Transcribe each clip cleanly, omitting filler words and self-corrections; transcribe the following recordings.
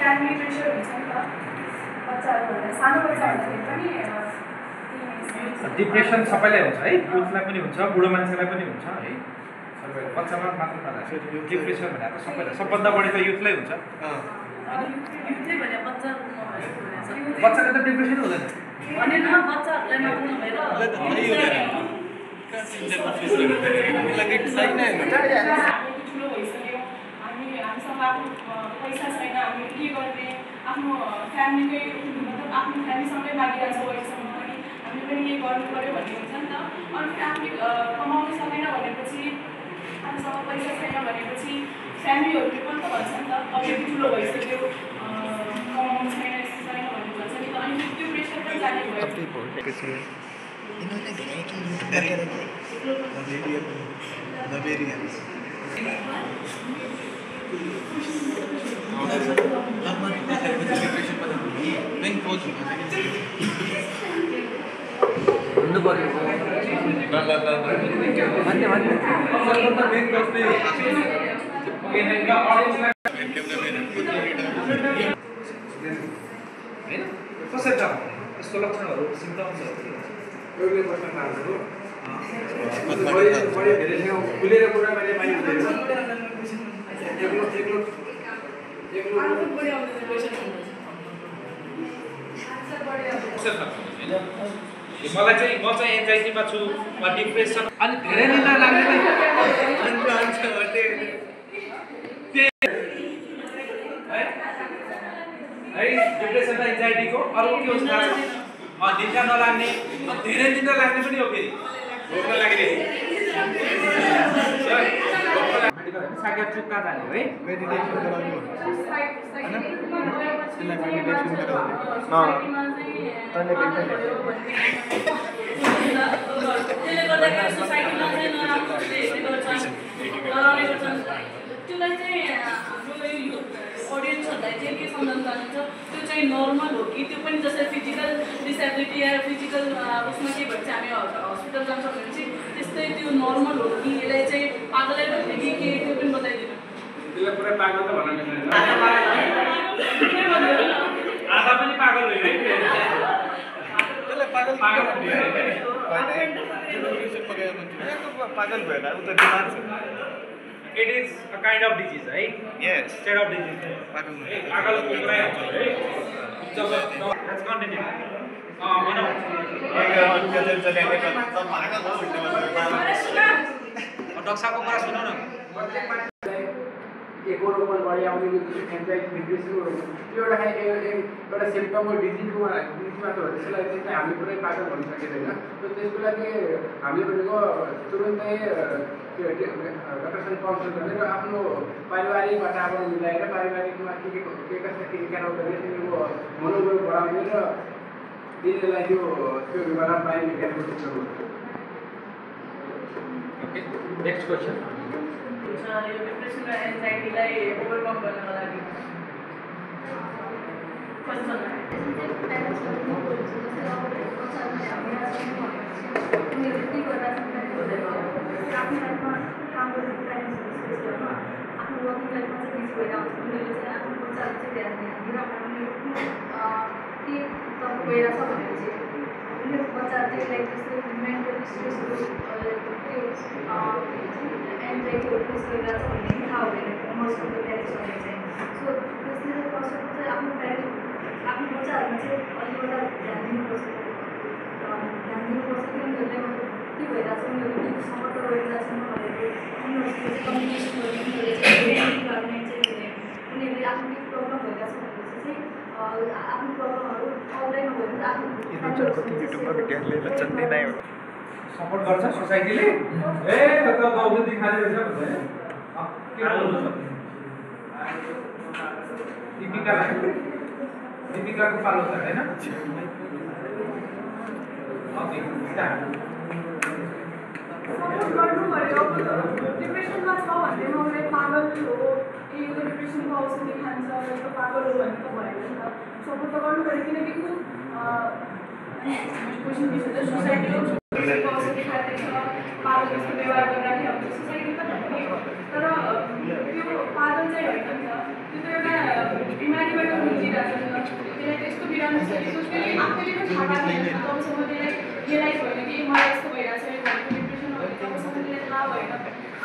Family pressure हुन्छ नि त बच्चाहरुलाई सानो बच्चा हुँदाखेरि पनि डिप्रेसन सबैलाई हुन्छ है युथलाई पनि हुन्छ बुढो मान्छेलाई पनि हुन्छ है सबैलाई बच्चामा मात्र नभएर डिप्रेसन भनेको सबैलाई सबभन्दा बढी त युथलाई हुन्छ युथले भने बच्चाले त डिप्रेसन हुँदैन भनेन बच्चाहरुलाई मात्र नभएर ठुलो भइसक्यो हामीसँग पैसा छैन हामी के गर्ने आफ्नो फ्यामिलीकै मतलब आफ्नो फ्यामिलीसँगै मागिरहेको छ अहिलेसम्म पनि हामीले पनि केही गर्नु पर्यो भन्ने हुन्छ नि त अनि फेरि आफूले कमाउनु सकेन भनेपछि आफूसँग पैसा छैन भनेपछि फ्यामिलीहरूले पनि त भन्छ नि त तपाईँ ठुलो भइसक्यो कमाउनु छैन यस्तो छैन भन्ने भन्छ नि त अनि त्यो प्रेसर पनि जाने भयो कसरी छ यस्तो लक्षणहरू सिम्टम्सहरू एउटै बस्न थाल्नु बढी धेरैसँग खुलेर कुरा मैले मानि हुँदैन एक्लो एक्लो एक्लो मलाई चाहिँ म चाहिँ एन्जाइटीमा छु म डिप्रेसन अनि धेरै निद्रा लाग्ने है डिप्रेसन र एन्जाइटीको अरू के हुन्छ थाहा छ निद्रा नलाग्ने धेरै निद्रा लाग्ने पनि हो फेरि भोक लाग्ने साइकियाट्रिक कहाँ जाने हो है मेडिटेसन गराउनु अडियन्सहरूलाई चाहिँ के सम्झाउनु चाहनुहुन्छ त्यो चाहिँ नर्मल हो कि त्यो पनि जस्तै फिजिकल डिसेबिलिटी या फिजिकल उसमा के भन्छ हामी हस्पिटल जान्छ भने चाहिँ त्यस्तै त्यो नर्मल हो कि यसलाई चाहिँ पागलै भन्ने कि के त्यो पनि बताइदिनु त्यसलाई पुरै पागल त भन्न मिल्दैन आधा पनि पागल होइन है त्यसलाई पागल पागल भएर उता बिमार छ It is a kind of disease, right? Yes. State of disease. Let's continue. Doctor साहब को कुरा सुनो न एकोरोपन बढी आउने एन्जाइटी डिप्रेसनहरू त्यो एउटा सिम्पटम हो डिजिज मात्र हो त्यसलाई चाहिँ हामीले पुरै पागल भन्न सकिँदैन त्यसको लागि हामीले भनेको तुरुन्तै डक्टरसँग कन्सल्ट गरेर आफ्नो पारिवारिक वातावरण मिलाएर पारिवारिकमा के गराउँ गर्ने तिनीहरूको मनोबल बढाउने र तिनीहरूलाई त्यो विवरण पाइने हेर्नु सक्छौँ ओके नेक्स्ट क्वेसन यो डिप्रेसन र एन्जाइटीलाई ओभरकम गर्नको लागि एन्जाइटीहरू फेस गरिरहेको छ भन्ने थाहा हुँदैन मोस्ट अफ द प्यारेन्ट्सहरूले चाहिँ सो त्यसले चाहिँ कसरी चाहिँ आफ्नो बच्चाहरूमा चाहिँ अलिकता ध्यान दिनुपर्छ कि उनीहरूले के भइरहेको छ उनीहरू केसँग त गइरहेको छैन भनेर उनीहरूको चाहिँ कम्युनिकेसन गर्ने उनीहरूले आफ्नो के प्रब्लम भइरहेको छ भनेपछि चाहिँ आफ्नो प्रब्लमहरू अरूलाई नभएर आफ्नो सपोर्ट गर्छ सोसाइटीले ए त गाउँको दिखाले रहेछ भन्छ के बोल्नु सक्छ दीपिकाको पालो छ हैन ओके स्टार्ट सपोर्ट गर्नु भयो डिप्रेसनमा छ भन्ने मलाई पागल हो यो डिप्रेसनको औषधि खान्छ यो पागल हो भन्ने त भएन नि त सपोर्ट त गर्नु पऱ्यो किनकि सोसाइटीको औषधि खाँदैछ पागल जस्तो व्यवहार गरिराखेको हुन्छ सोसाइटी त भन्ने तर त्यो पागल चाहिँ होइन नि त त्यो त एउटा बिमारीबाट आफैले पनि थाहा पाएको तबसम्म त्यसलाई रियलाइज भएन कि मलाई यस्तो भइरहेको छ यो भनेको डिप्रेसन हो भने तबसम्म त्यसलाई थाहा भएन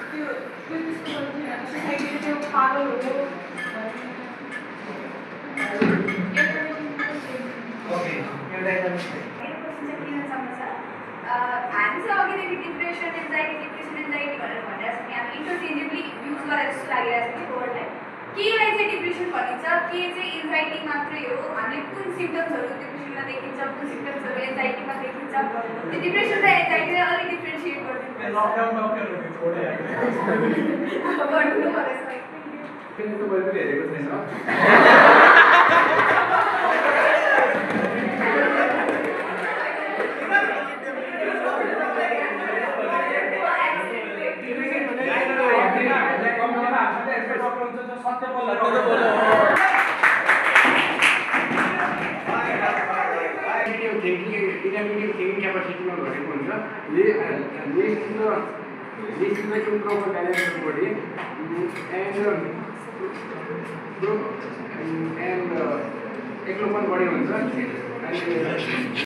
त्यो त्यस्तो सोसाइटीले त्यो पागल हो हामी चाहिँ अघिदेखि डिप्रेसन एन्जाइटी भनेर भनिरहेको छौँ कि हामी इन्टरचेन्जेबली युज गरेर जस्तो लागिरहेको छ कि वर्डलाई केलाई चाहिँ डिप्रेसन भनिन्छ के चाहिँ एन्जाइटी मात्रै हो हामीले कुन सिम्टम्सहरू डिप्रेसनमा देखिन्छ कुन सिम्टम्सहरू एन्जाइटीमा देखिन्छ त्यो डिप्रेसन र एन्जाइटीलाई अलिक डिफ्रेन्सिएट गरिदिनु thinking capacity ma bhageko huncha this is the improper balance of body and एक्लोपन बढी हुन्छ अनि